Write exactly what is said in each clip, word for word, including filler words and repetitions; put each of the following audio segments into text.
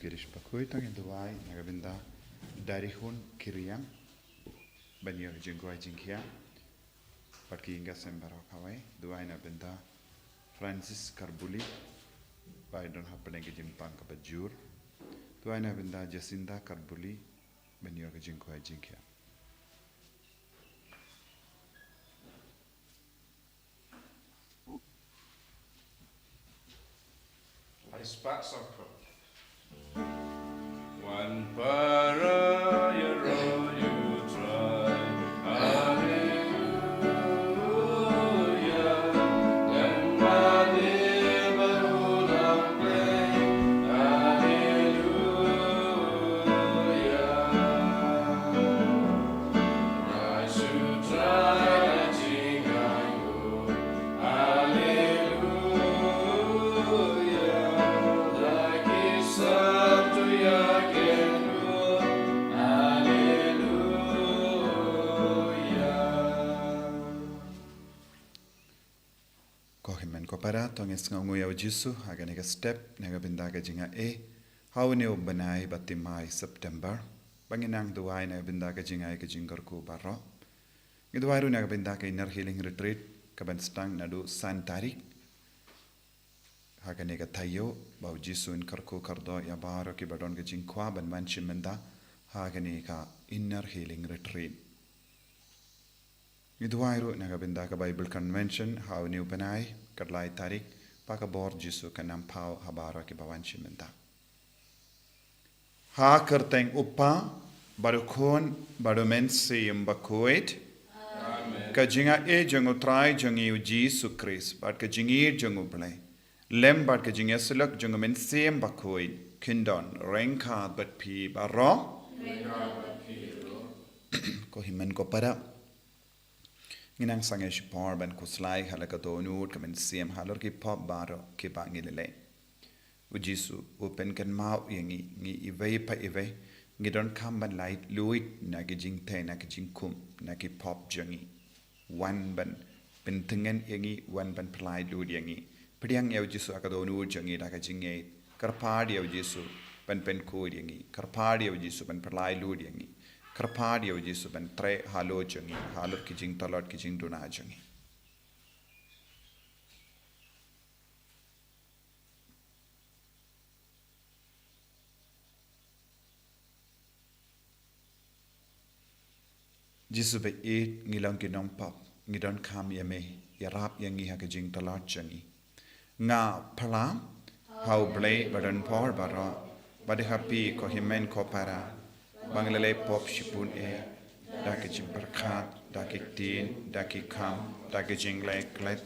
Girish Bakhuid. To ngin duwai na ka bynta Darihun Kiriang ban ïoh ka jingkwai jingkhiah. Bad ki ïing ka sem baroh kawei, duwai na ka bynta Francis Karbuli ba i don hapdeng ka jingpang kaba jur. Duwai na ka bynta Jacinta Karbuli ban ïoh ka jingkwai jingkhiah. Ai spat sokro. Wan para ïaroh ïa U Trai. Haleluya. Lem bad ïa ba u long blei. Haleluya. Ko hynmen ko para, to ngin sngewnguh ïa U Jisu ha kane ka step na ka bynta ka jingai ha une u bnai ba timai September, ba ngin nang duwai na ka bynta ka jingai ka jingkyrkhu baroh. Ngi duwai ruh na ka bynta ka Inner Healing Retreat ka ban sdang naduh san tarik ha kane ka taïew, ba U Jisu un kyrkhu kyrdoh ïa baroh kiba don ka jingkwah ban wan shim bynta ha kane ka Inner Healing Retreat. Ngi duwai ruh na ka bynta ka Bible Convention ha une u bnai, ka lai tarik, ba ka bor Jisu kan nang phaw ha baroh kiba wan shim bynta. Ha kyrteng U Kpa bad U Khun bad U Mynsiem Bakhuid. Amen. Ka jingai jong U Trai jong ngi U Jisu Khrist bad ka jingïeit jong U Blei, lem bad ka jingïasyllok jong U Mynsiem Bakhuid, kin don ryngkat bad phi baroh. Ko hynmen ko para, ngin nang sangeh shipor ban khuslai ha la ka dohnud ka mynsiem halor ki pop baroh kiba ngi la leh. U Jisu u pynkynmaw ïa ngi, ngi iwei pa iwei ngi donkam ban laitluid na ki jingtei na ki jingkhum na ki pop jong ngi. Wan ban pyntngen ïa ngi, wan ban pyllait luid ïa ngi. Pdiang ïa U Jisu ha ka dohnud jong ngi da ka jingngeit. Kyrpad ïa U Jisu ban pynkhuid ïa ngi. Kyrpad ïa U Jisu ban pyllait luid ïa ngi. Kyrpad ïa U Jisu ban treh halor jong ngi, halor ki jingtlot ki jingduna jong ngi. Jisu ba ïeit, ngi long ki nongpop, ngi donkam ïa me, ïarap ïa ngi ha ka jingtlot jong ngi. Nga phla ha U Blei ba don por baroh, bad ha phi ko hynmen ko para, ba ngi la leh pop shibun eh, da ki jingpyrkhat, da ki ktien, da ki kam, da ki jingleh klet,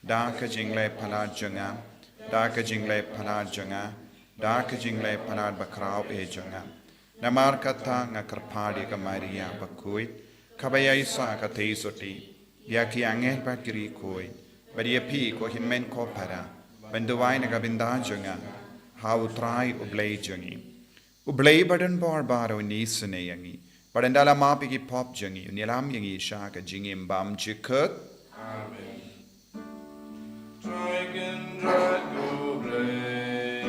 da ka jingleh palat jong nga, da ka jingleh palat jong nga, da ka jingleh palat bakhraw eh jong nga. Namar kata nga kyrpad ïa ka Maria bakhuid, kaba ïaisah ha ka theisotti, ïa ki angel bad ki riewkhuid, bad ïa phi ko hynmen ko para, ban duwai na ka bynta jong nga ha U Trai U Blei jong ngi. U Blei ba don bor baroh un isynei ïa ngi, bad un da la map ïa ki pop jong ngi, un ïalam ïa ngi sha ka jingim bymjukut. Amen. Trai Kynrad ko Blei,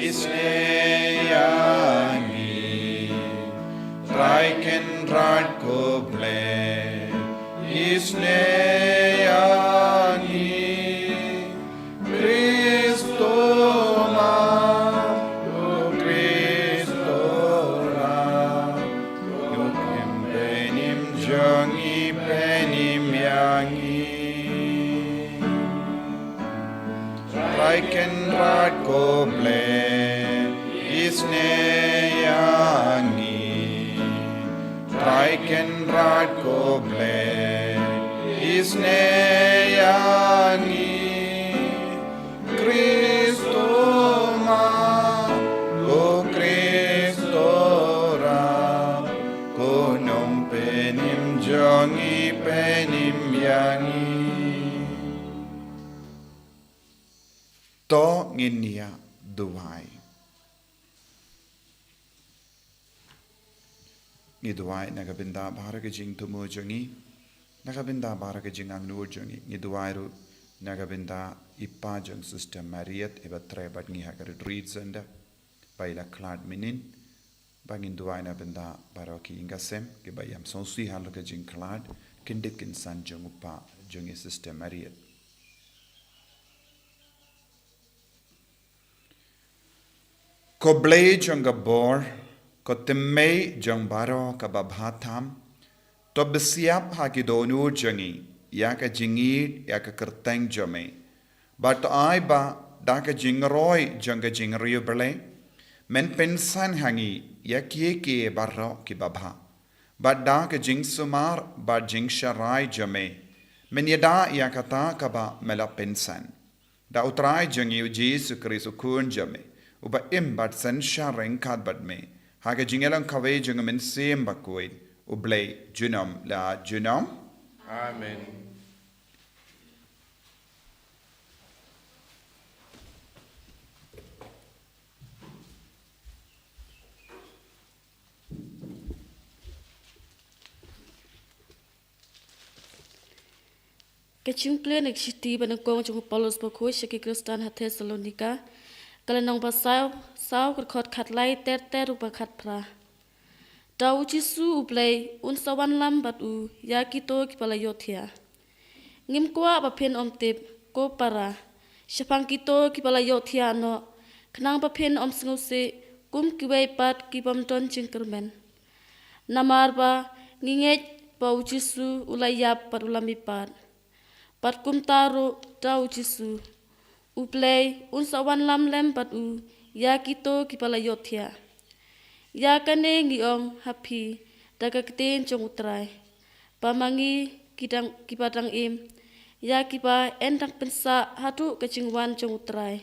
isynei ïa ngi. Trai Kynrad ko Blei, isynei ïa ngi. Khrist u ma, u Khrist u ram, u Kynrad pynïap jong ngi, pynïap ïa ngi. Trai Kynrad ko Blei, isynei ïa ngi. Trai Kynrad ko Blei, isynei ïa ngi. Khrist u ma, u Khrist u ram, u Nongpynim jong ngi, pynim ïa ngi. To ngin ïa duwai. Ngi duwai na ka bynta baroh ka jingthmu jong ngi, na ka bynta baroh ka jingangnud jong ngi. Ngi duwai ruh na ka bynta i pa jong Sister Mariet, iba trei bad ngi ha ka retreat center. Ba i la khlad mynnin, ba ngin duwai na bynta baroh ki ïing ka sem kiba ïam sngewsih halor ka jingkhlad, kyndit kynsan jong u Kpa jong ngi Sister Mariet. Ko Blei jong ka bor, ko tymmen jong baroh kaba bha tam, to bsiap ha ki dohnud jong ngi ïa ka jingïeid ïa ka kyrteng jong me. Bad to ai ba da ka jingroi jong ka jingriewblei, men pynsan ha ngi ïa kiei kiei baroh kiba bha. Bad da ka jingsumar bad jingsharai jong me, men ïada ïa kata kaba me la pynsan. Da U Trai jong ngi U Jisu Khrist U Khun jong me, uba im bad synshar ryngkat bad me ha ka jingïalang kawei jong U Mynsiem Bakhuid, U Blei junom la junom. Amen. Ka jingpule na ka shithi banyngkong jong u Paulus bakhuid sha ki Khristan ha Thessalonika. Ka lynnong ba saw, saw ka dkhot khatlai ter ter ruh ba khatphra. Da U Jisu U Blei un sa wanlam bad u ïa kito kiba la ïohthiah. Ngim kwah ba phin ym tip, ko para, shaphang kito kiba la ïohthiah noh, khnang ba phin ym sngewsih kum kiwei pat ki bym don jingkyrmen. Namar ba ngi ngeit ba U Jisu u la ïap bad u la mihpat. Bad kumta ruh da U Jisu U Blei un sa wanlam lem bad u ïa kito kiba la ïohthiah. Ïa kane ngi ong ha phi da ka ktien jong U Trai, ba ma ngi ki dang, kiba dang im, ïa kiba yn dang pynsah haduh ka jingwan jong U Trai,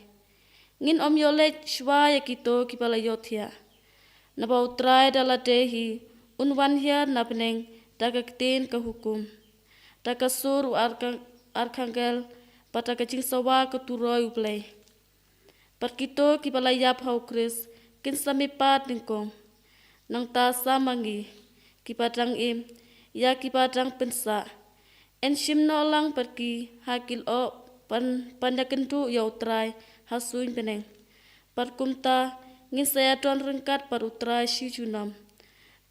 ngin ym ïoh leit shuwa ïa kito kiba la ïohthiah. Naba U Trai da lade hi un wan hiar na bneng da ka ktien ka hukum, da ka sur u arkhang-, arkhangel, bad da ka jingsawa ka turoi U Blei. Bad kito kiba la ïap ha U Khrist kin sa mihpat nyngkong. Nangta sa ma ngi kiba dang im, ïa kiba dang pynsah, yn shim noh lang bad ki ha ki lyoh ban, ban ïakynduh ïa U Trai ha suiñ bneng. Bad kumta ngin sa ïadon ryngkat bad U Trai shi junom.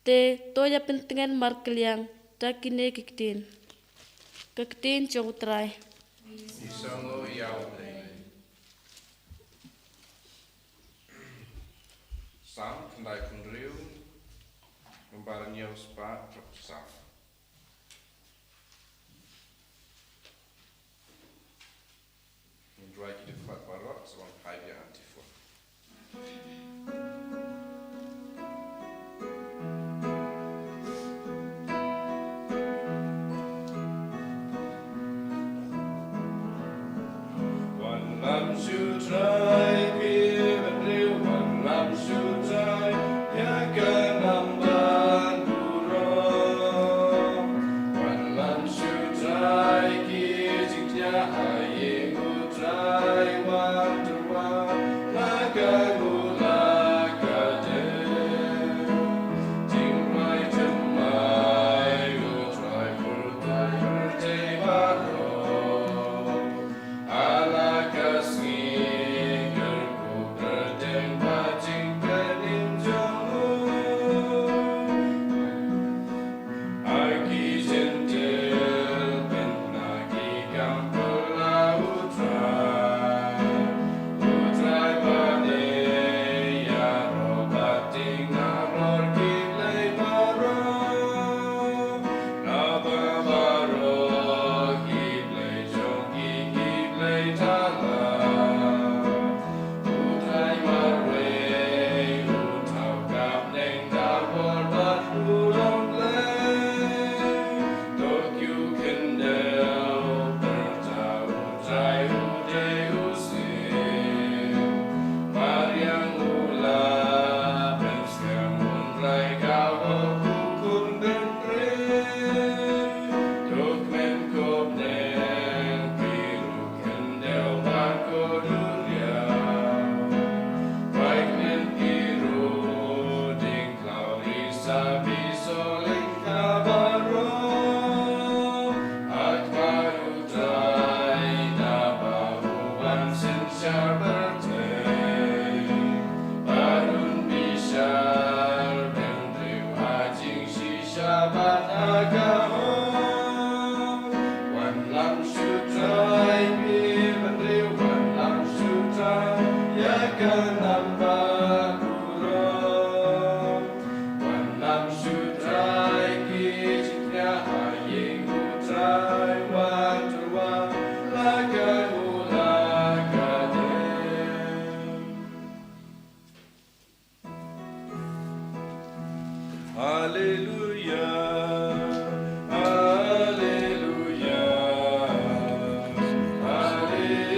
Te to ïa pyntngen markylliang da kine ki ktien. Ka ktien jong U Trai. Ngi sngewnguh ïa U Blei. Salm khyndai phew hynriew, nambar hynñiew spah dkhot saw. Ngin duwai ki dkhot baroh, sa wan phai biang ha Antiphon. Wanlam sha U Trai, phi bynriew, wanlam sha U Trai ïa ka nambat burom. Wanlam sha U Trai, ki jingthiah ha ïing U Trai, wan tyrwa na ka ngula ka dei. Jingrwai thymmai U Trai, pyrthei pyrthei baroh. Ha la ka sngi Haleluya, haleluya, haleluya.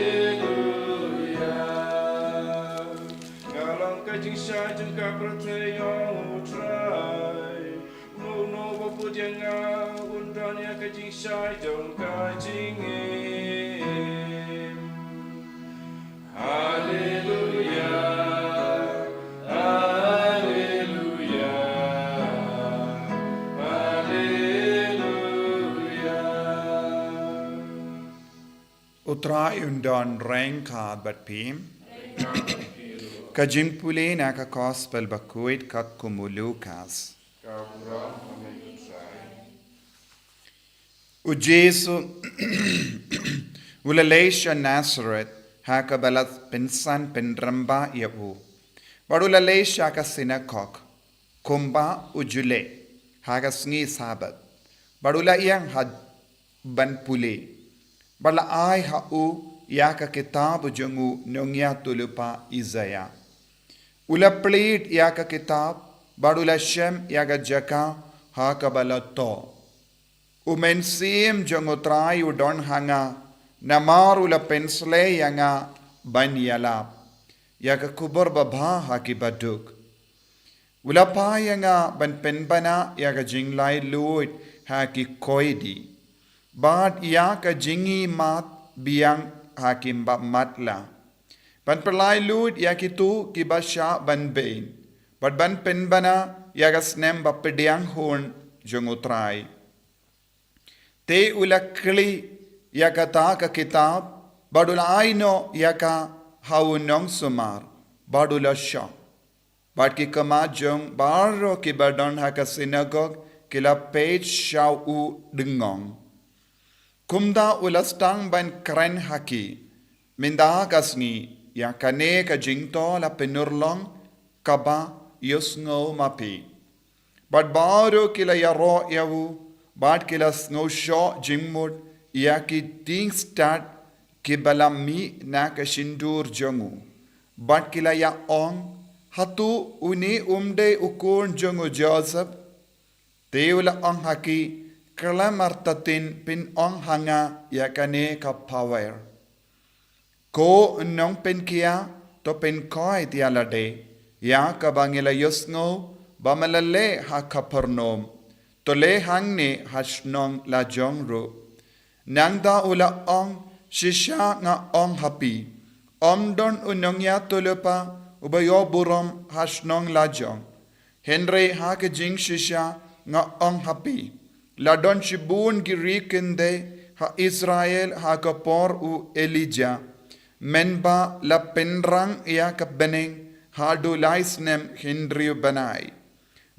Nga long ka jingshai jong ka pyrthei, ïa U Trai. Uno uno uba bud ïa nga un don ïa ka jingshai jong ka jingim. Haleluya, haleluya, haleluya. U Trai un don ryngkat bad phi. Ka jingpule na ka Gospel bakhuid katkum u Lukas. U Jisu u la leit sha Nazareth, ha kaba la pynsan pynrem bha ïa u. Bad u la leit sha ka synagog, kumba u ju leh, ha ka sngi Sabbath. Bad u la ïeng ha ban pule. Bad la ai ha u ïa ka kitab jong u nongïathuhlypa Isaiah. U la plie ïa ka kitab, bad u la shem ïa ka jaka ha kaba la thoh. U Mynsiem jong U Trai u don ha nga, namar u la pynsleh ïa nga ban ïalap ïa ka khubor babha ha ki baduk. U la phah ïa nga ban pynbna ïa ka jinglaitluid ha ki koidi, bad ïa ka jingïohi mat biang ha ki bymmatlah. Ban pyllait luid ïa kito kiba shah ban beiñ, bad ban pynbna ïa ka snem bapdiang hun jong U Trai. Te u la kli ïa kata ka kitab, bad u la ai noh ïa ka ha u nongsumar, bad u la shong. Bad ki khmat jong baroh kiba don ha ka synagog ki la peit sha u dngong. Kumta u la sdang ban kren ha ki, mynta ka sngi, ïa kane ka jingthoh la pynurlong, kaba ïohsngew ma phi. Bad baroh ki la ïaroh ïa u, bad ki la sngewshoh jingmut ïa ki dieng stad kiba la mih na ka shyntur jong u. Bad ki la ïa ong, hato une um dei u khun jong u Joseph? Te u la ong ha ki, khlem artatien phin ong ha nga ïa kane ka pawer. Ko nongpynkhiah, to pynkhiah ïa lade ïa kaba ngi la ïohsngew ba me la leh ha Kapernaum, to leh hangne ha shnong lajong ruh. Nangta u la ong, shisha nga ong ha phi, ym don u nongïathuhlypa uba ïoh burom ha shnong lajong. Hynrei ha ka jingshisha nga ong ha phi, la don shibun ki ri kynthei ha Israel ha ka por u Elijah, mynba la pynrang ïa ka bneng haduh lai snem hynriew bnai.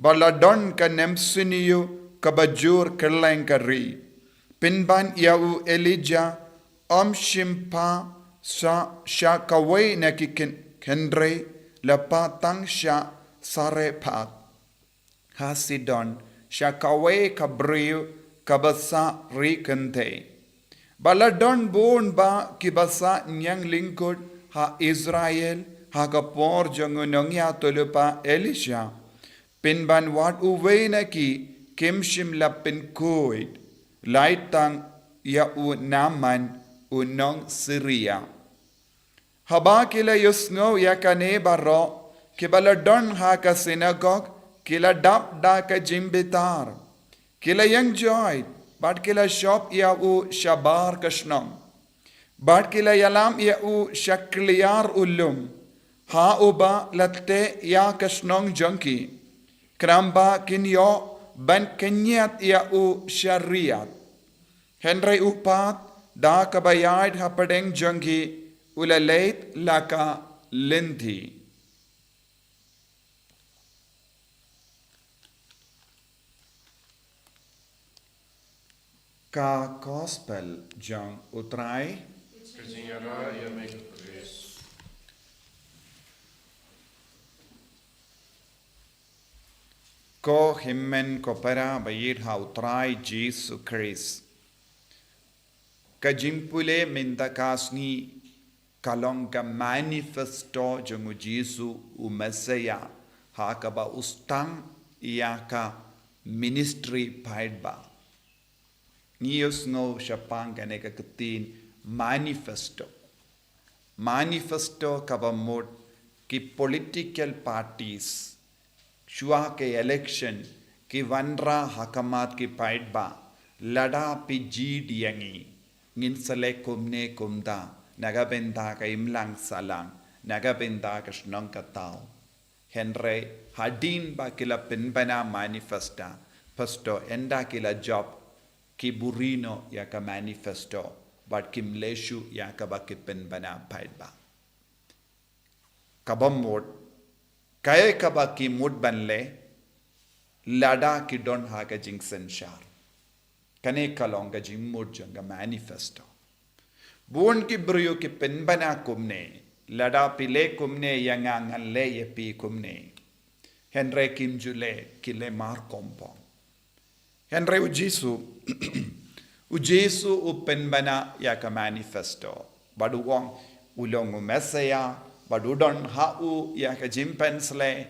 Bad la don ka nemsyniew kaba jur kylleng ka ri. Pynban ïa u Elijah, ym shym phah sha, sha kawei na ki khyn-, khynrei, la phah tang sha Sarephath ha Sidon, sha kawei ka briew kaba sah ri kynthei. Bad la don bun bah kiba sah ñianglyngkut ha Israel ha ka por jong u nongïathuhlypa Elisha. Pynban wat uwei na ki kim shym la pynkhuid, lait tang ïa u Naaman u nong Syria. Haba ki la ïohsngew ïa kane baroh, kiba la don ha ka synagog ki la dap da ka jingbitar. Ki la ïeng joit, bad ki la shop ïa u shabar ka shnong. Bad ki la ïalam ïa u sha kliar u lum, ha uba la teh ïa ka shnong jong ki, khnang ba kin ïoh ban kynñiat ïa u sha riat. Hynrei u paid, da kaba ïaid hapdeng jong ki, u la leit la ka lynti. Ka Gospel jong u Trai. Ka jingïada ïa me ko Khrist. Ko hynmen ko para ba ïeit ha u Trai Jisu Khrist. Ka jingpule mynta ka sngi ka long ka manifesto jong u Jisu u Messiah, ha kaba u sdang ïa ka ministry paidbah. Ngi ïohsngew shaphang kane ka ktien manifesto. Manifesto kaba mut ki political parties shuwa ka election ki wanrah ha khmat ki paidbah, lada phi jied ïa ngi, ngin sa leh kumne kumta na ka bynta ka imlang sahlang, na ka bynta ka shnong ka thaw. Hynrei hadien ba ki la pynbna manifesto, pasto, ynda ki la jop, ki buhrieh noh ïa ka manifesto bad kim leh shuh ïa kaba ki pynbna paidbah. Kaba mut, kaei kaba ki mut ban leh lada ki don ha ka jingsynshar. Kane ka long ka jingmut jong ka manifesto. Bun ki briew ki pynbna kumne, lada phi leh kumne ïa nga, ngan leh ïa phi kumne. Hynrei kim ju leh, ki leh markongpong. Hynrei u Jisu, u Jisu u pynbna ïa ka manifesto. Bad u ong, u long u Messiah, bad u don ha u ïa ka jingpynsleh,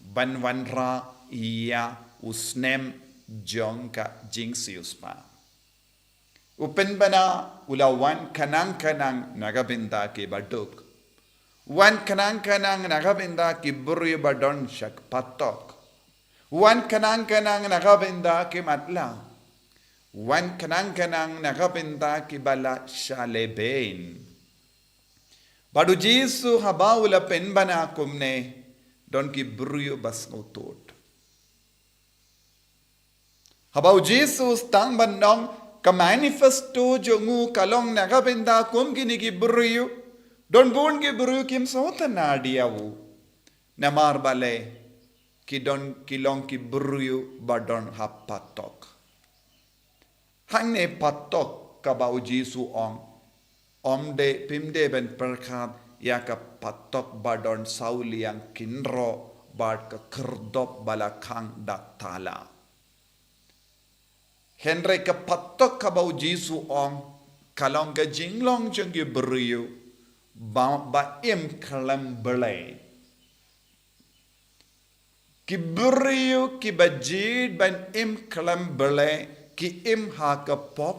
ban wanrah ïa u snem jong ka jingsiewspah. U pynbna u la wan khnang khnang na ka bynta kiba duk. Wan khnang khnang na ka bynta ki briew ba don sha ka patok. Wan khnang khnang na ka bynta ki matlah. Wan khnang khnang na ka bynta kiba la shah lehbeiñ. Bad u Jisu haba u la pynbna kumne, don ki briew ba sngewthuh. Haba u Jisu u sdang ban ong, ka manifesto jong u ka long na ka bynta kum kine ki briew, don bun ki briew kim sngewtynnad ïa u. Namar balei, ki don, ki long ki briew ba don ha patok. Hangne patok kaba u Jisu u ong, ym dei, phim dei ban pyrkhat ïa ka patok ba don saw liang kynroh bad ka khyrdop ba la khang da tala. Hynrei ka patok kaba u Jisu u ong, ka long ka jinglong jong ki briew ba, ba im khlem Blei. Ki briew kiba jied ban im khlem Blei, ki im ha ka pop,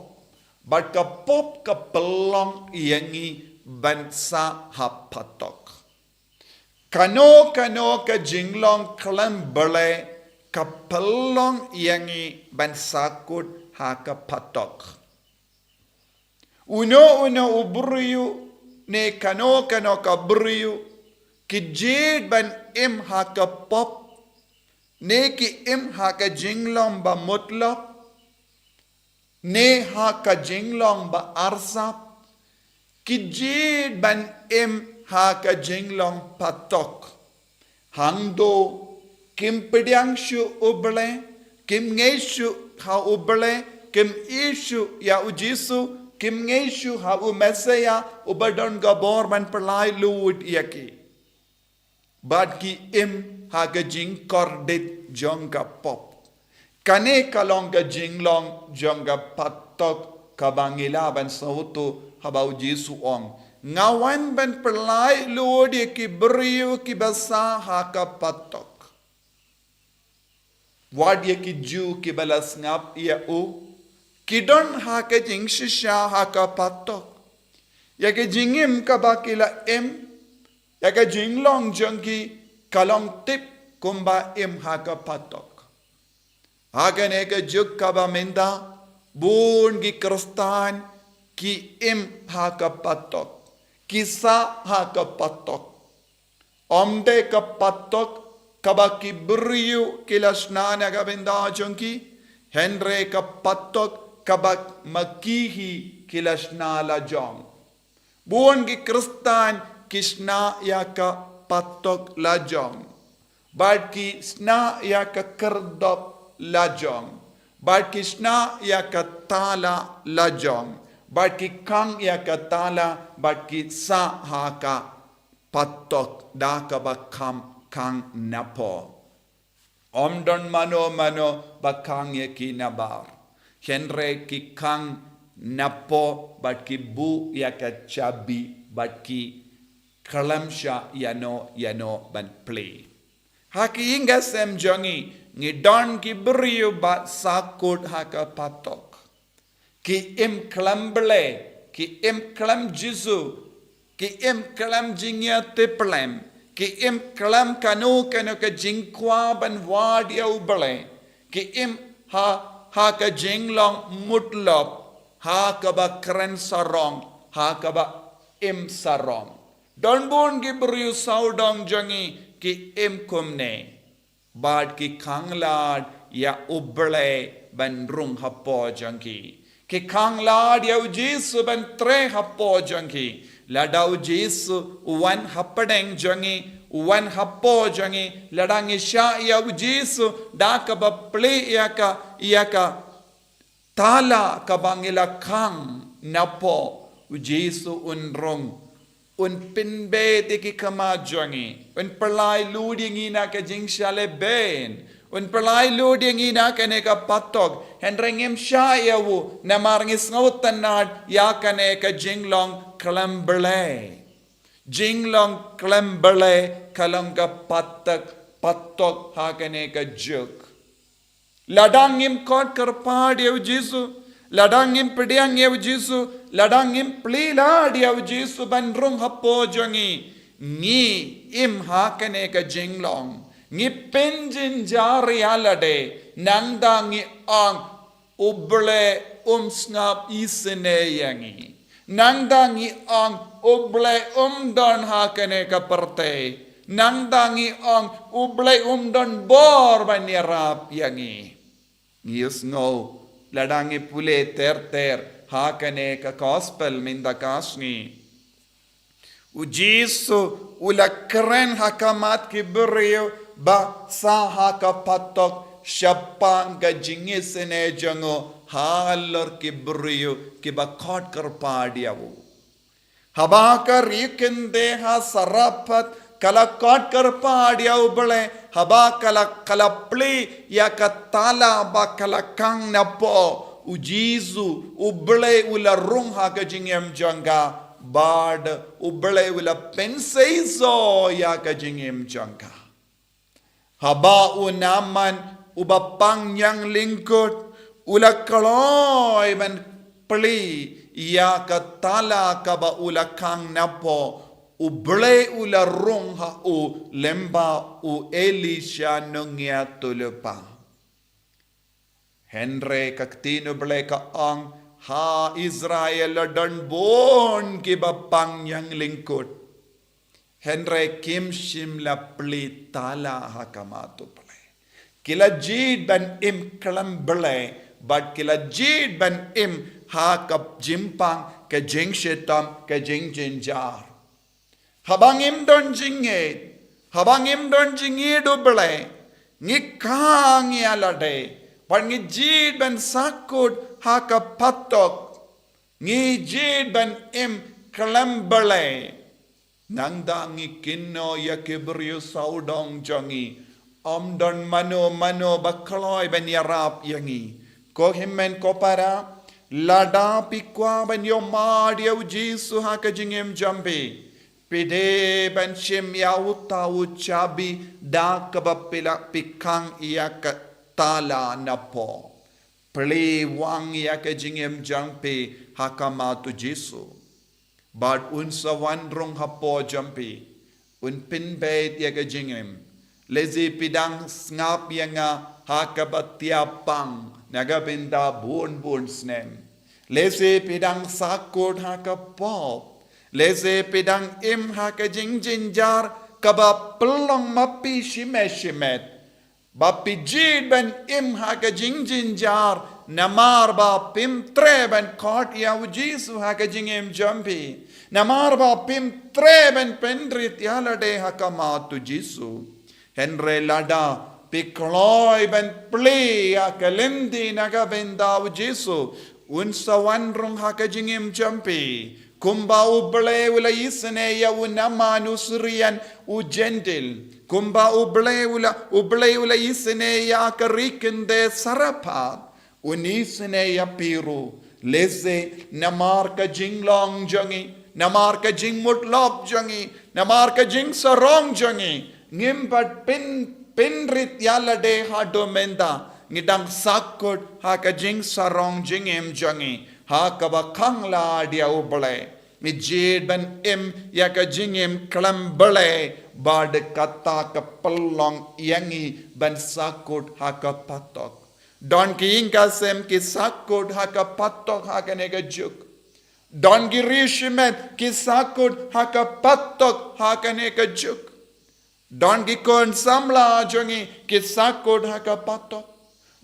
bad ka pop ka pynlong ïa ngi ban sah ha patok. Kano kano ka jinglong khlem Blei ka pynlong ïa ngi ban sahkut ha ka patok. Uno uno u briew, ne kano kano ka briew, ki jied ban im ha ka pop, ne ki im ha ka jinglong ba mutlop, ne ha ka jinglong ba arsap, ki jied ban im ha ka jinglong patok. Hangto kim pdiang shuh U Blei, kim ngeit shuh ha U Blei, kim ïeit shuh ïa u Jisu, kim ngeit shuh ha u Messiah, uba don ka bor ban pynlait luid ïa ki. Bad ki im ha ka jingkordit jong ka pop. Kane ka long ka jinglong jong ka patok kaba ngi lah ban sngewthuh haba u Jisu u ong, nga wan ban pynlait luid ïa ki briew kiba sah ha ka patok. Wat ïa ki Jiw kiba la sngap ïa u, ki don ha ka jingshisha ha ka patok. Ïa ka jingim kaba ki la im, ïa ka jinglong jong ki ka long tip kumba im ha ka patok. Ha kane ka juk kaba mynta, bun ki Khristan ki im ha ka patok, ki sah ha ka patok. Ym dei ka patok kaba ki briew ki la shna na ka bynta jong ki, hynrei ka patok kaba ma ki hi ki la shna lajong. Bun ki Khristan ki shna ïa ka patok lajong. Bad ki shna ïa ka khyrdop lajong. Bad ki shna ïa ka tala lajong. Bad ki khang ïa ka tala, bad ki sah ha ka patok da kaba kham khang na pop. Ym don mano mano ba khang ïa ki nabar. Hynrei ki khang na pop bad ki buh ïa ka chabi bad ki khlem shah ïano ïano ban plie. Ha ki ïing ki sem jong ngi, ngi don ki briew ba sahkut ha ka patok. Ki im khlem Blei, ki im khlem Jisu, ki im khlem jingïatiplem, ki im khlem kano kano ka jingkwah ban wad ïa U Blei, ki im ha, ha ka jinglong mutlop, ha kaba kren sarong, ha kaba im sarong. Don bun ki briew sawdong jong ngi ki im kumne. Bad ki khang lad ïa U Blei ban rung hapoh jong ki. Ki khang lad ïa U Jisu ban trei hapoh jong ki. Lada U Jisu u wan hapdeng jong ngi, u wan hapoh jong ngi, lada ngi shah ïa U Jisu da kaba plie ïa ka, ïa ka tala kaba ngi la khang napoh, U Jisu un rung, un pynbeit ïa ki khmat jong ngi, un pynlait lut ïa ngi na ka jingshah lehbeiñ, un pynlait lut ïa ngi na kane ka patok, hynrei ngim shah ïa u, namar ngi sngewtynnad ïa kane ka jinglong khlem Blei. Jinglong khlem Blei ka long ka patok, patok ha kane ka juk. Lada ngim khot kyrpad ïa U Jisu, lada ngim pdiang ïa U Jisu, lada ngim plie lad ïa U Jisu ban rung hapoh jong ngi, ngi im ha kane ka jinglong. Ngi pynjynjar ïa lade, nangta ngi ong U Blei um sngap isynei ïa ngi. Nangta ngi ong U Blei um don ha kane ka pyrthei. Nangta ngi ong U Blei um don bor ban ïarap ïa ngi. Ngi ïohsngew lada ngi pule ter ter ha kane ka gospel mynta ka sngi. U Jisu u la kren ha khmat ki briew ba sah ha ka patok shaphang ka jingisynei jong u halor ki briew kiba khot kyrpad ïa u. Haba ka ri kyndit ha Sarephath ka la khot kyrpad ïa U Blei, haba ka la, ka la plie ïa ka tala ba ka la khang napoh, U Jisu, U Blei u la rung ha ka jingim jong ka, bad U Blei u la pynseisoh ïa ka jingim jong ka. Haba u Naaman uba pang ñiang lyngkut u la kloi ban plie ïa ka tala kaba u la khang napoh, U Blei u la rung ha u lyngba u Elisha nongïathuhlypa. Hynrei ka ktien U Blei ka ong, ha Israel la don bun kiba pang ñiang lyngkut. Hynrei kim shym la plie tala ha khmat U Blei. Ki la jied ban im khlem Blei, bad ki la jied ban im ha ka jingpang, ka jingshitom, ka jingjynjar. Haba ngim don jingngeit, haba ngim don jingngeit U Blei, ngi khang ïa lade, bad ngi jied ban sahkut ha ka patok, ngi jied ban im khlem Blei. Nangta ngi kynnoh ïa ki briew sawdong jong ngi, ym don mano mano ba kloi ban ïarap ïa ngi. Ko hynmen ko para, lada phi kwah ban ïohmad ïa U Jisu ha ka jingim jong phi, phi dei ban shim ïa uta u shabi da kaba phi la, phi khang ïa ka tala napoh. Plie wang ïa ka jingim jong phi ha khmat U Jisu. Bad un sa wan rung hapoh jong phi, un pynbeit ïa ka jingim. Lehse phi dang sngap ïa nga ha kaba thiah pang na ka bynta bun bun snem. Lehse phi dang sahkut ha ka pop. Lehse phi dang im ha ka jingjynjar kaba pynlong ma phi shimet shimet. Ba phi jied ban im ha ka jingjynjar, namar ba phim treh ban khot ïa U Jisu ha ka jingim jong phi. Namar ba phim treh ban pynrit ïa lade ha khmat U Jisu. Hynrei lada phi kloi ban plie ïa ka lynti na ka bynta U Jisu, un sa wan rung ha ka jingim jong phi. Kumba U Blei u la isynei ïa u Naaman u Sirian u Jentil. Kumba U Blei u la, U Blei u la isynei ïa ka ri kyndit Sarephath. Un isynei ïa phi ruh. Lehse namar ka jinglong jong ngi, namar ka jingmutlop jong ngi, namar ka jingsarong jong ngi, ngim pat pyn pynrit ïa lade haduh mynta, ngi dang sahkut ha ka jingsarong jingim jong ngi ha kaba khang lad ïa U Blei. Ngi jied ban im ïa ka jingim khlem Blei, bad kata ka pynlong ïa ngi ban sahkut ha ka patok. Don ki ïing ka sem ki sahkut ha ka patok ha kane ka juk. Don ki riewshimet ki sahkut ha ka patok ha kane ka juk. Don ki khun samla jong ngi ki sahkut ha ka patok.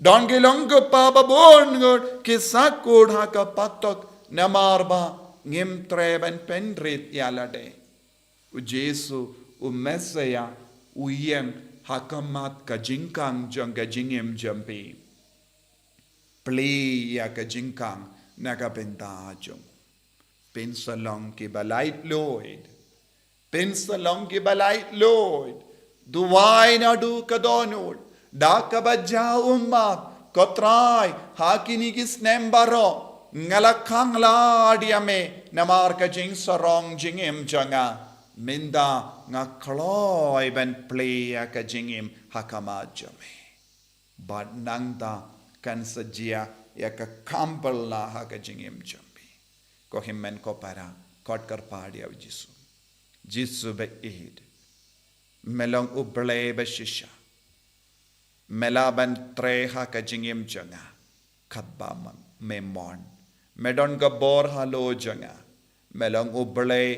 Don ki long ki pa babun ngut ki sahkut ha ka patok. Namar ba ngim treh ban pynrit ïa lade. U Jisu, u Messaïah, u ïeng ha khmat ka jingkhang jong ka jingim jong phi. Plie ïa ka jingkhang na ka bynta jong u. Pynslong ki ba laitluid. Pynslong ki ba laitluid. Duwai naduh ka dohnud. Da kaba jia u map, ko Trai, ha kine ki snem baroh nga la khang lad ïa me namar ka jingsarong jingim jong nga. Mynta nga kloi ban plie ïa ka jingim ha khmat jong me. Bad nangta kan sa jia ïa ka kam phylla ha ka jingim jong phi. Ko hynmen ko para, khot kyrpad ïa U Jisu. Jisu ba ïeit, me long U Blei ba shisha. Me lah ban trei ha ka jingim jong nga katba me mon. Me don ka bor halor jong nga. Me long U Blei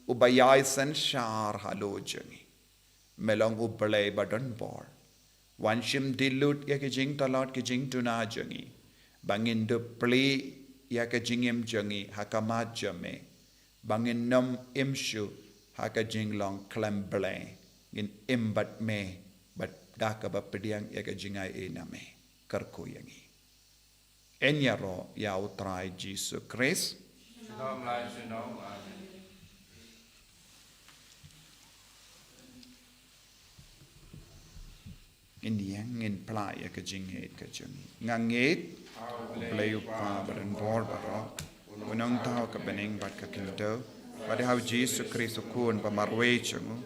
uba ïai synshar halor jong ngi. Me long U Blei ba don bor. Wan shim dih lut ïa ki jingtlot ki jingduna jong ngi, ba ngin dup plie ïa ka jingim jong ngi ha khmat jong me, ba ngin nym im shuh ha ka jinglong khlem Blei, ngin im bad me bad da kaba pdiang ïa ka jingai ei na me. Kyrkhu ïa ngi. Yn ïaroh ïa U Trai Jisu Khrist. Shalom, lai shalom. Amen. Ngin ïeng ngin phla ïa ka jingngeit ka jong ngi. Nga ngeit U Blei U Kpa ba don bor baroh, U Nongthaw ka bneng bad ka khyndew, bad ïa U Jisu Khrist U Khun ba marwei jong u,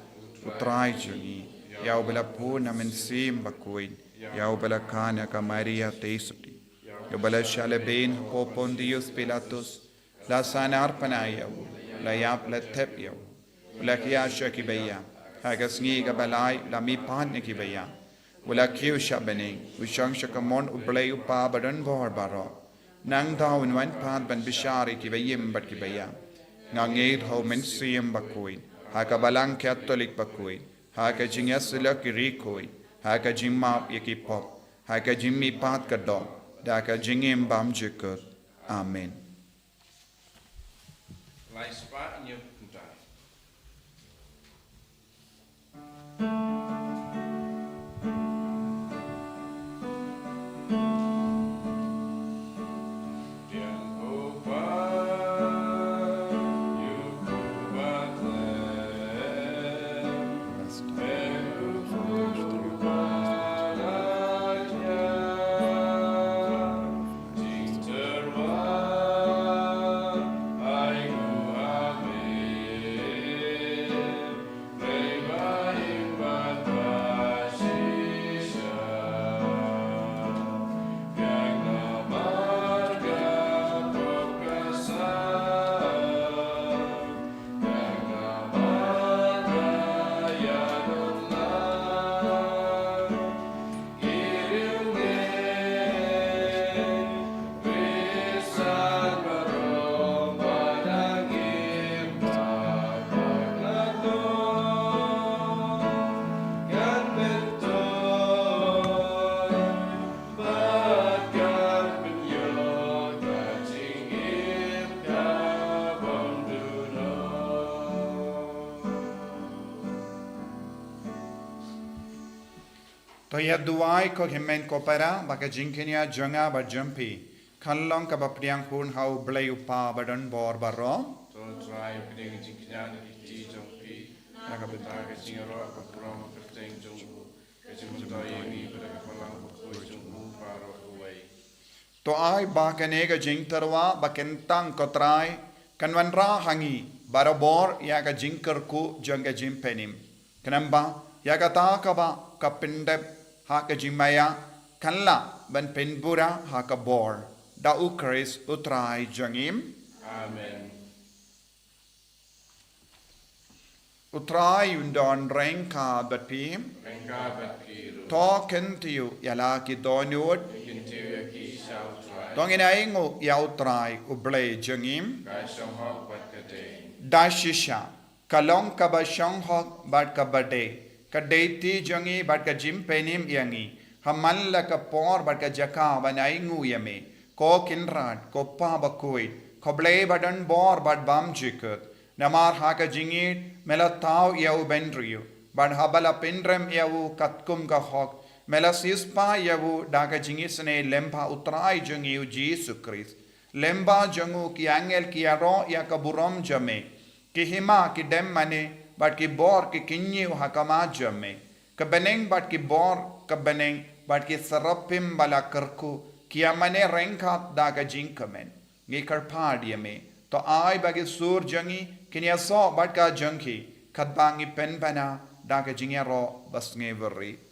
U Trai jong ngi, ïa uba la bun na Mynsiem Bakhuid, ïa uba la kha na ka Maria Theisotti, ïa uba la shah lehbeiñ hapoh Pontius Pilatus, la sahnarphna ïa u, la ïap la thep ïa u, u la khia sha kiba ïap, ha ka sngi kaba lai u la mihpat na kiba ïap, u la kiew sha bneng, u shong sha kamon U Blei U Kpa ba don bor baroh. Nangta un wan pat ban bishar ïa kiba im bad kiba ïap. Nga ngeit ha U Mynsiem Bakhuid, ha ka Balang Katholik bakhuid, ha ka jingïasyllok ki rieh khuid, ha ka jingmap ïa ki pop, ha ka jingmihpat ka doh, da ka jingim bymjukut. Amen. Lai spah, ñiew kumta. To ïa duwai ko hynmen ko para, ba ka jingkñia jong nga bad jong phi kan long kaba pdiang hun ha U Blei U Kpa ba don bor baroh. To Trai, pdiang jingkñia na ki kti jong phi, na ka bynta ka jingïaroh kaba kordor kyrteng jong u, ka jingmyntoi ïa ngi bad ka Balang Bakhuid jong u baroh kawei. To ai ba kane ka jingtyrwa ba kyntang, ko Trai, kan wanrah ha ngi barabor ïa ka jingkyrkhu jong ka jingpynim. Khnang ba Ïa kata kaba ka pyndep ha ka jingmaïa kan lah ban pynbura ha ka bor. Da U Khrist U Trai jong ngi. Amen. U Trai un don ryngkat bad phi. Ryngkat bad phi ruh. To kyntiew ïa la ki dohnud. Kyntiew ïa ki sha U Trai. To ngin ainguh ïa U Trai U Blei jong ngi. Ka shong hok bad ka dei. Da shisha, ka long kaba shong hok bad kaba dei, ka dei ti jong ngi bad ka jingpynim ïa ngi ha man la ka por bad ka jaka ban ainguh ïa me, ko Kynrad, ko Pa bakhuid, ko Blei ba don bor bad bymjukut. Namar ha ka jingïeit me la thaw ïa u bynriew, bad haba la pynrem ïa u katkum ka hok, me la siewspah ïa u da ka jingisynei lyngba U Trai jong ngi U Jisu Khrist. Lyngba jong u ki angel ki ïaroh ïa ka burom jong me. Ki hima ki dem mane, bad ki bor ki kyñiew ha khmat jong me. Ka bneng bad ki bor ka bneng bad ki seraphim ba la kyrkhu ki ïa mane ryngkat da ka jingkmen. Ngi kyrpad ïa me, to ai ba ki sur jong ngi kin ïasoh bad ka jong ki, katba ngi pynbna da ka jingïaroh basngewbha.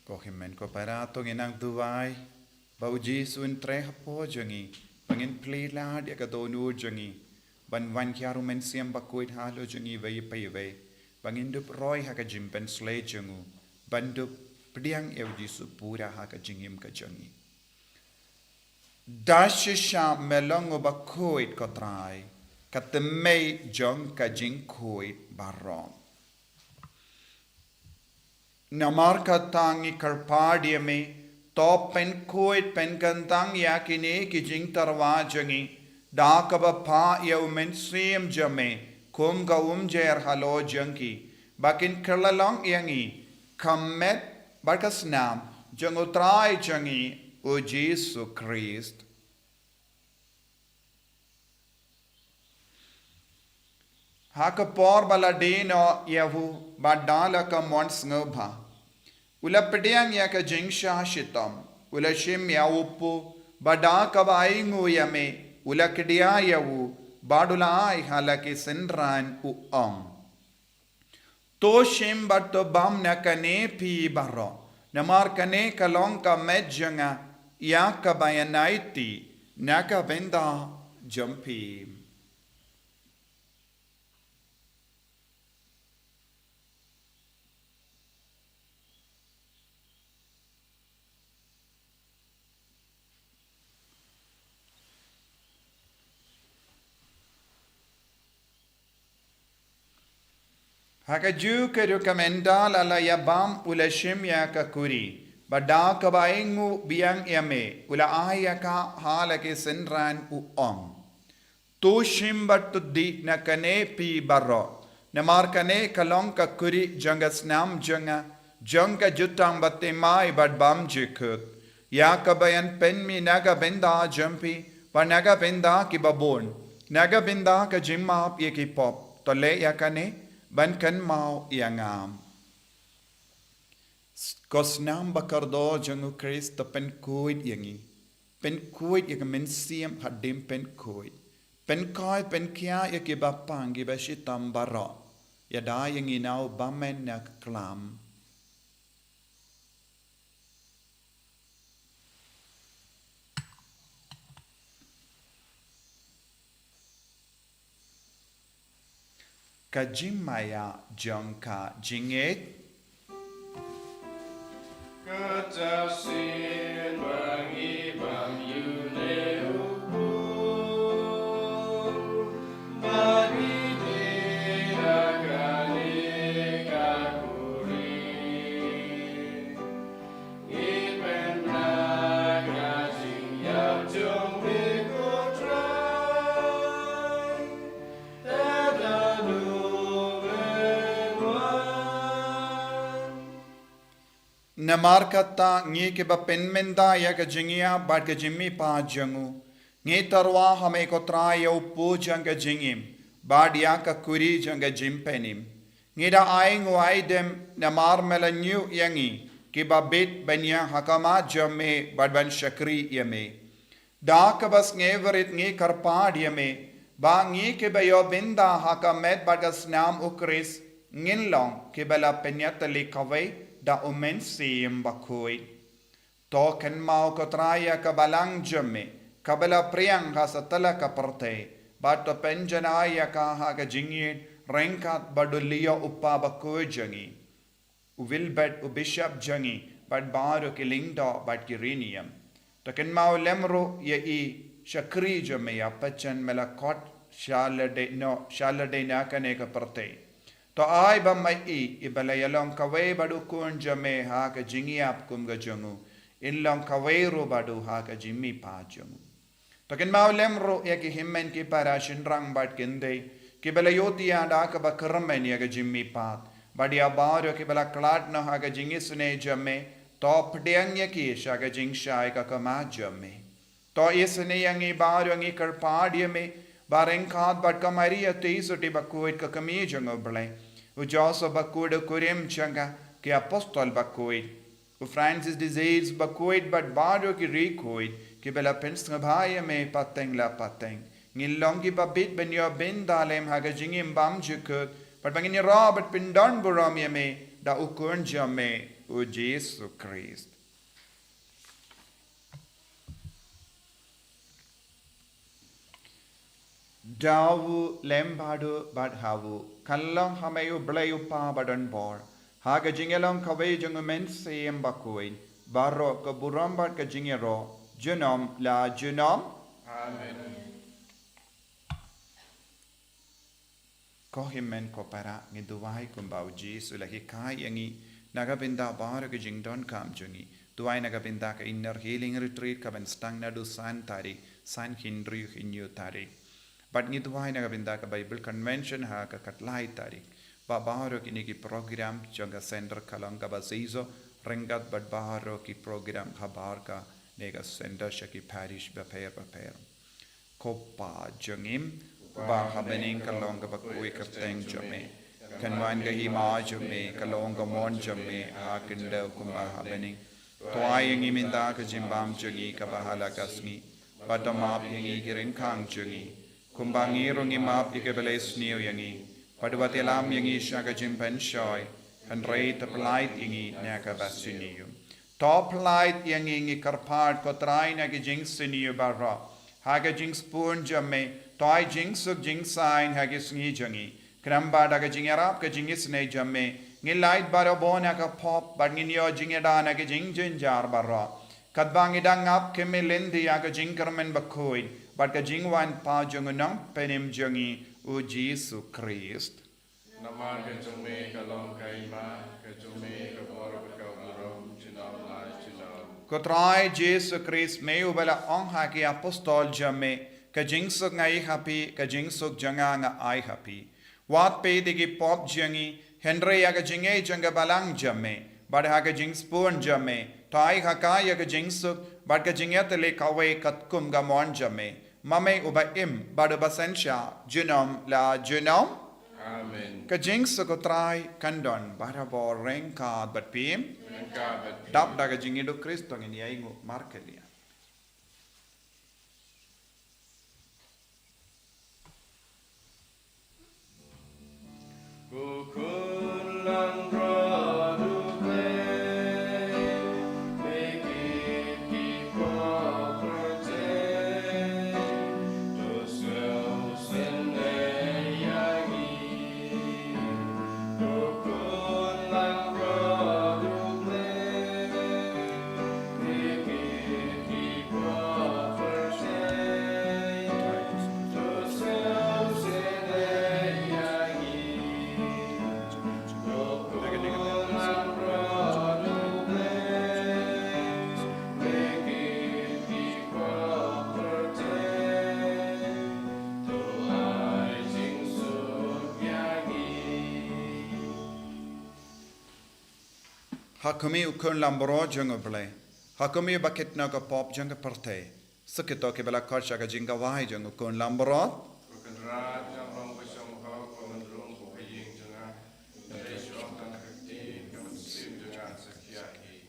Ko hynmen ko para, to ngin nang duwai ba U Jisu un trei hapoh jong ngi, ba ngin plie lad ïa ka dohnud jong ngi, ban wan kiar U Mynsiem Bakhuid halor jong ngi iwei pa iwei, ba ngin dup roi ha ka jingpynshlei jong u, ban dup pdiang ïa U Jisu pura ha ka jingim ka jong ngi. Da shisha me long uba khuid, ko Trai, ka thymmei jong ka jingkhuid baroh. Namar kata ngi kyrpad ïa me, to pynkhuid pynkyntang ïa kine ki jingtyrwa jong ngi, da kaba phah ïa U Mynsiem jong me kum ka umjer halor jong ki, ba kin kylla long ïa ngi ka met bad ka snam jong U Trai jong ngi U Jisu Khrist. Ha ka por ba la die noh ïa u, bad da la ka mon sngewbha, u la pdiang ïa ka jingshah shitom, u la shim ïa u kpu, bad da kaba ainguh ïa me, u la kdiah ïa u, bad u la ai ha la ki synran, u ong: To shim bad to bam na kane phi baroh, namar kane ka long ka met jong nga, ïa kaba ïaid na ka bynta jong phi. Ha kajuh ka rukom ynda la la ïa bam, u la shim ïa ka kuri, bad da kaba ainguh biang ïa me, u la ai ïa ka ha la ki synran, u ong: To shim bad to dih na kane phi baroh, namar kane ka long ka kuri jong ka snam jong nga, jong ka jutang bathymmai bad bymjukut, ïa kaba yn pynmih na ka bynta jong phi bad na ka bynta kiba bun, na ka bynta ka jingmap ïa ki pop. To leh ïa kane ban kynmaw ïa nga. Ko snam ba kordor jong U Khrist, to pynkhuid ïa ngi. Pynkhuid ïa ka mynsiem hadien pynkhuid. Pynkhuid, pynkhiah ïa kiba pang, kiba shitom baroh. Ïada ïa ngi na u bymman na ka khlam. Ka jingmaïa jong ka jingngeit. Ka tang sien ba ngi bam ïa une u bun, ba ngi dei na kane ka kurim. Ngi pynbna ka jingïap jong me ko Trai. Namar kata ngi kiba pynmynta ïa ka jingïap bad ka jingmihpat jong u, ngi tyrwa ha me ko Trai ïa u pu jong ka jingim bad ïa ka kuri jong ka jingpynim. Ngi da ai nguaidem namar me la ñiuh ïa ngi kiba bit ban ïeng ha khmat jong me bad ban shakri ïa me. Da kaba sngewrit ngi kyrpad ïa me ba ngi kiba ïoh bynta ha ka met bad ka snam u Khrist ngin long kiba la pynïatylli kawei da u Mynsiem Bakhuid. To kynmaw ko Trai ïa ka balang jong me kaba la pdiang ha satlak ka pyrthei, bad to pynjanai ïa ka ha ka jingïeit ryngkat bad u Leo u kpa bakhuid jong ngi, u Wilbert u bishop jong ngi, bad baroh ki lyngdoh bad ki riewniam. To kynmaw lem ruh ïa i shakri jong me ïa Pynjan me la khot sha lade noh sha lade na kane ka pyrthei. To ai ba ma i iba la ïalong kawei bad u Khun jong me ha ka jingïap kum ka jong u, in long kawei ruh bad u ha ka jingmihpat jong u. To kynmaw lem ruh ïa ki hynmen ki para shynrang bad kynthei kiba la ïohthiah da kaba kyrmen ïa ka jingmihpat, bad ïa baroh kiba la khlad noh ha ka jingisynei jong me, to pdiang ïa ki sha ka jingshai ka khmat jong me. To isynei ïa ngi baroh, ngi kyrpad ïa me ba ryngkat bad ka Maria Theisotti bakhuid ka kmie jong u Blei, u Joseph bakhuid u kurim jong ka, ki apostol bakhuid, u Francis de Sales bakhuid bad baroh ki riewkhuid kiba la pynsngewbha ïa me pateng la pateng, ngin long kiba bit ban ïoh bynta lem ha ka jingim bymjukut, bad ba ngin ïaroh bad pyndonburom ïa me da u Khun jong me u Jisu Khrist. Da u lem bad u bad ha u, kan long ha me u Blei u Kpa badonbor, ha ka jingïalong kawei jong u Mynsiem Bakhuid, baroh ka burom bad ka jingïaroh junom la junom. Amen. Ko hynmen ko para, ngin duwai kumba u Jisu u la hikai ïa ngi na ka bynta baroh ki jingdonkam jong ngi. Duwai na ka bynta ka Inner Healing Retreat kaban sdang naduh san tarik, san hynriew hynñiew tarik. Bad ngi duwai na ka bynta ka Bible Convention ha ka khatlai tarik. Bad baroh kine ki program jong ka center ka long kaba shisha ryngkat bad baroh ki program habar kane ka center sha ki parish bapher bapher. Ko Pa jong ngi uba ha bneng, ka long kaba khuid ka kyrteng jong me. Kan wan ka hima jong me, ka long ka mon jong me ha khyndew kumba ha bneng. To ai ïa ngi mynta ka jingbam jong ngi kaba ha la ka sngi. Bad to map ïa ngi ki ryngkang jong ngi, kumba ngi ruh ngi map ïa kiba la isniew ïa ngi. Bad wat ïalam ïa ngi sha ka jingpynshoi, hynrei to pyllait ïa ngi na kaba sniew. To pyllait ïa ngi, ngi kyrpad ko Trai, na ki jingsniew baroh, ha ka jingsbun jong me. To ai jingsuk jingsaiñ ha ki sngi jong ngi, khnang ba da ka jingïarap ka jingisynei jong me ngin lait barabor na ka pop bad ngin ïoh jingïada na ki jingjynjar baroh, katba ngi dang ap khmih lynti ïa ka jingkyrmen bakhuid bad ka jingwan pat jong u Nongpynim jong ngi u Jisu Khrist. Namar ka jong me ka long ka hima, ka jong me ka bor bad ka burom junom la junom. Ko Trai Jisu Khrist, me uba la ong ha ki apostol jong me, ka jingsuk nga ai ha phi, ka jingsuk jong nga nga ai ha phi. Wat peit ïa ki pop jong ngi, hynrei ïa ka jingngeit jong ka balang jong me. Bad ha ka jingsbun jong me, to ai ha ka ïa ka jingsuk bad ka jingïatylli kawei katkum ka mon jong me, ma me uba im bad uba synshar junom la junom. Amen. Ka jingsuk u Trai kan don barabor ryngkat bad phi. Ryngkat bad phi. Dap da ka jingïeid u Khrist to ngin ïainguh markylliang. Ha khmih u Khun langbrot jong U Blei. Ha khmih ba kit noh ka pop jong ka pyrthei. Sa kito kiba la khot sha ka jingkawei jong u Khun langbrot. Ko Kynrad, ngan ong ba shong hok, ba men rung, ba ha ïing jong nga. Hynrei shu ong tang ka ktien, ka mynsiem jong nga sa khia hi.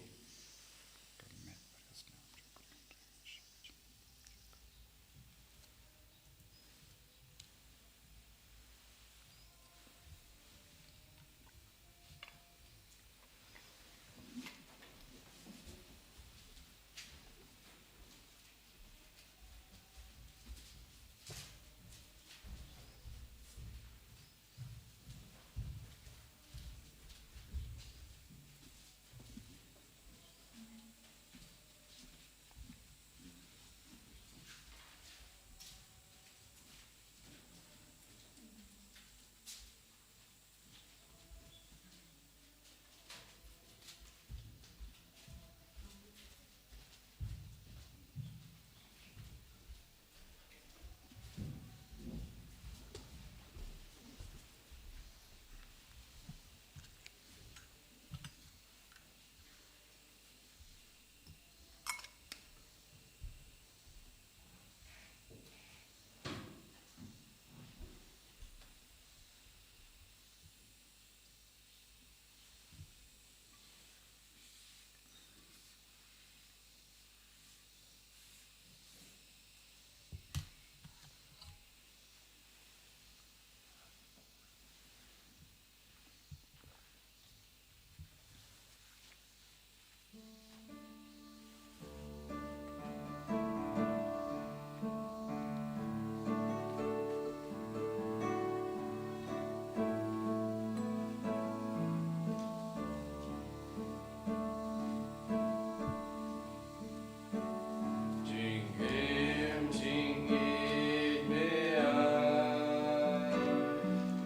Jingim jingïeit me ai,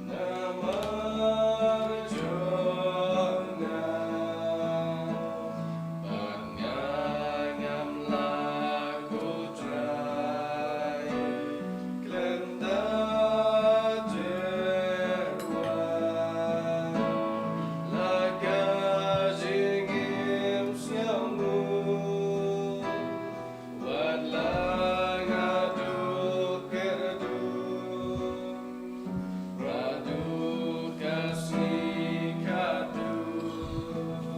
namar jong nga, bad nga ngam lah khuslai, khlem da jyrwa, la ka jingim sngewbha. Wat la nga duk kyrduh, ba duk ka sngi ka duk,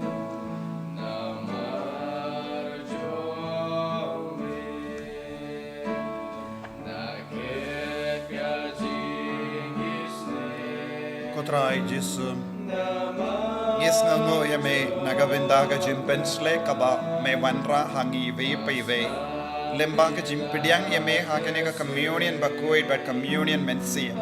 namar jong me. Ko Trai Jisu, ngi sngewnguh ïa me na ka bynta ka jingpynshlur kaba me wanrah ha ngi iwei pa iwei. Lyngba ka jingpdiang ïa me ha kane ka communion bakhuid bad communion mynsiem.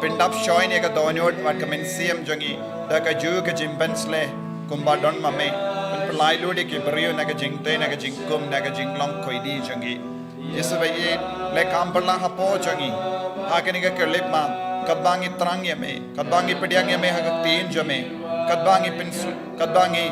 Pyndap shoi ïa ka dohnud bad ka mynsiem jong ngi da kajuh ka jingpynshlur kumba don ma me. Pynpyllait lut ïa ki briew na ka jingtei, na ka jingkum, na ka jinglong khuid jong ngi. Jisu ba ïeit, leh kam pyrshah hapoh jong ngi ha kane ka khyllipmat, katba ngi thrang ïa me, katba ngi pdiang ïa me ha ka ktien jong me, katba ngi pyns-, katba ngi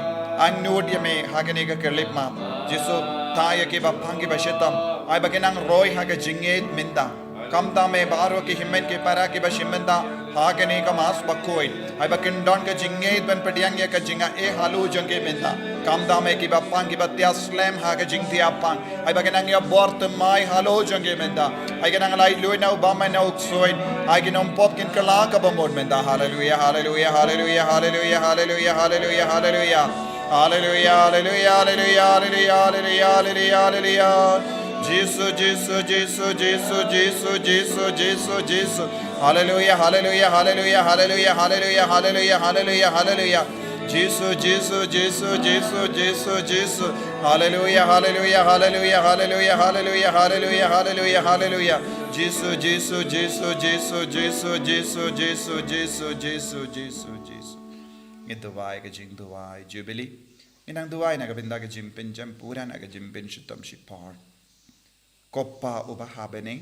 angnud ïa me ha kane ka khyllipmat. Jisu, thait ïa kiba pang kiba shitom, ai ba kin nang roi ha ka jingngeit mynta. Kumta me baroh ki hynmen ki para kiba shim mynta ha kane ka Mass bakhuid, ai ba kin don ka jingngeit ban pdiang ïa ka jingaiei halor jong ki mynta. Kumta me kiba pang kiba thiah slem ha ka jingthiah pang, ai ba kin nang ïoh bor thymmai halor jong ki mynta. Ai kin nang lait luid na u bymman na u ksuid, ai kin ym pop kin kylla kaba mut mynta. Haleluia, haleluia, haleluia, haleluia, haleluia, haleluia, haleluia. Haleluia, haleluia, haleluia, haleluia, haleluia, haleluia. Jisu, Jisu, Jisu, Jisu, Jisu, Jisu, Jisu. Haleluia, haleluia, haleluia, haleluia, haleluia, haleluia, haleluia, haleluia. Jisu, Jisu, Jisu, Jisu, Jisu, Jisu. Haleluia, haleluia, haleluia, haleluia, haleluia, haleluia, haleluia, haleluia. Jisu, Jisu, Jisu, Jisu, Jisu, Jisu, Jisu, Jisu, Jisu, Jisu, Jisu. Ngi duwai ka jingduwai Jubilee. Ngi nang duwai na ka bynta ka jingpynjem pura na ka jingpynshitom shipor. Ko Pa uba ha bneng,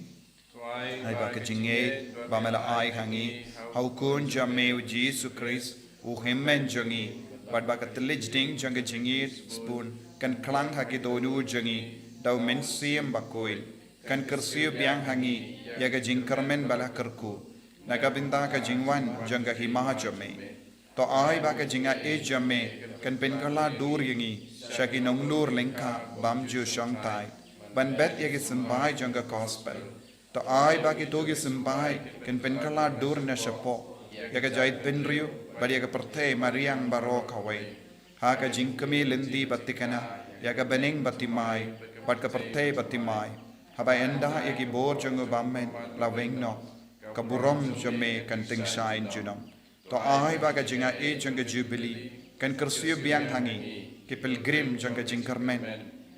ai ba ka jingngeit ba me la ai ha ngi ha u Khun jong me u Jisu Khrist, u Hynmen jong ngi, bad ba ka thylliej ding jong ka jingngeit sbun kan khlang ha ki dohnud jong ngi da u Mynsiem Bakhuid, kan kyrsiew biang ha ngi ïa ka jingkyrmen ba la kyrkhu na ka bynta ka jingwan jong ka hima jong me. To ai ba ka jingaiei jong me kan pynkylla dur ïa ngi sha ki nonglur lyngkha bym ju shongthait ban bet ïa ki symbai jong ka gospel. To ai ba kito ki symbai kan pynkylla dur na shapoh ïa ka jaitbynriew bad ïa ka pyrthei mariang baroh kawei, ha ka jingkmie lynti bad thikna ïa ka bneng bad thymmai bad ka pyrthei bad thymmai. Haba ynda ïa ki bor jong u bymman la weng noh, ka burom jong me kan tyngshaiñ junom. To ai ba ka jingaiei jong ka jubili kan kyrsiew biang ha ngi, ki pilgrim jong ka jingkyrmen,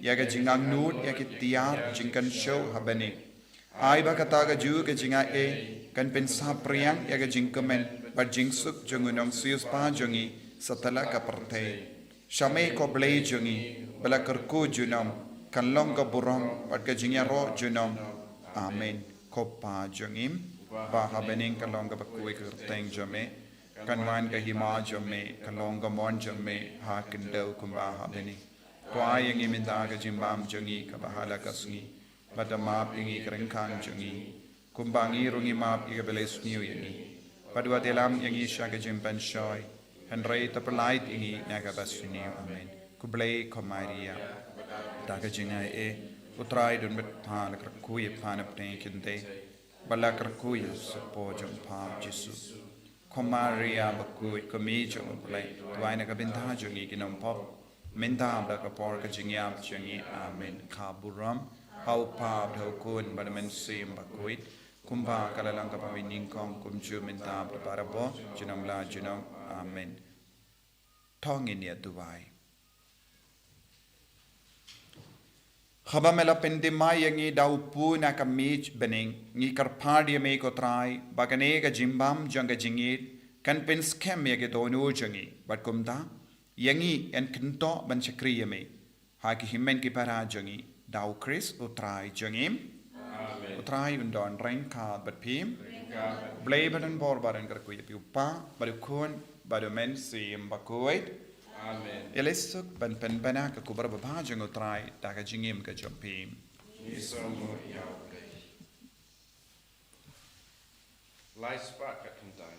ïa ka jingangnud ïa ki tiar jingkynshew ha bneng. Ai ba kata kajuh ka jingaiei kan pynsaphriang ïa ka jingkmen bad jingsuk jong u nongsiewspah jong ngi satlak ka pyrthei. Sha me ko Blei jong ngi, ba la kyrkhu junom, kan long ka burom bad ka jingïaroh junom. Amen. Ko Pa jong ngi, ba ha bneng kan long ka bakhuid ka kyrteng jong me, kan wan ka hima jong me, kan long ka mon jong me ha khyndew kumba ha bneng. To ai ïa ngi mynta ka jingbam jong ngi kaba ha la ka sngi, bad to map ïa ngi ki ryngkang jong ngi, kumba ngi ruh ngi map ïa kiba la isniew ïa ngi. Bad wat ïalam ïa ngi sha ka jingpynshoi, hynrei to pyllait ïa ngi na kaba sniew. Amen. Khublei ko Maria, da ka jingaiei, u Trai u don bad pha. La kyrkhu ïa pha na pdeng ki kynthei, bad la kyrkhu ïa u shapoh jong pha u Jisu. Ko Maria bakhuid, ko Kmie jong u Blei, duwai na ka bynta jong ngi ki nongpop, mynta bad ha ka por ka jingïap jong ngi. Amen. Ka burom ha u Pa bad ha u Khun bad ha u Mynsiem Bakhuid, kumba ka la long kaba nyngkong, kumjuh mynta bad barabor, junom la junom. Amen. To ngin ïa duwai. Haba me la pynthymmai ïa ngi da u Pu na ka miej bneng, ngi kyrpad ïa me ko Trai ba kane ka jingbam jong ka jingïeit kan pynskhem ïa ki dohnud jong ngi, bad kumta ïa ngi yn kyntoh ban shakri ïa me ha ki hynmen ki para jong ngi, da u Khrist u Trai jong ngi. Amen. U Trai un don ryngkat bad phi. Ryngkat. Blei ba don bor ba don kyrkhu ïa phi, u Pa bad u Khun bad u Mynsiem Bakhuid. Amen. Ïa leit suk ban pynbna ka khubor babha jong u Trai da ka jingim ka jong phi. Ngi sngewbha ïa u Blei. Lai spah ka kyntai.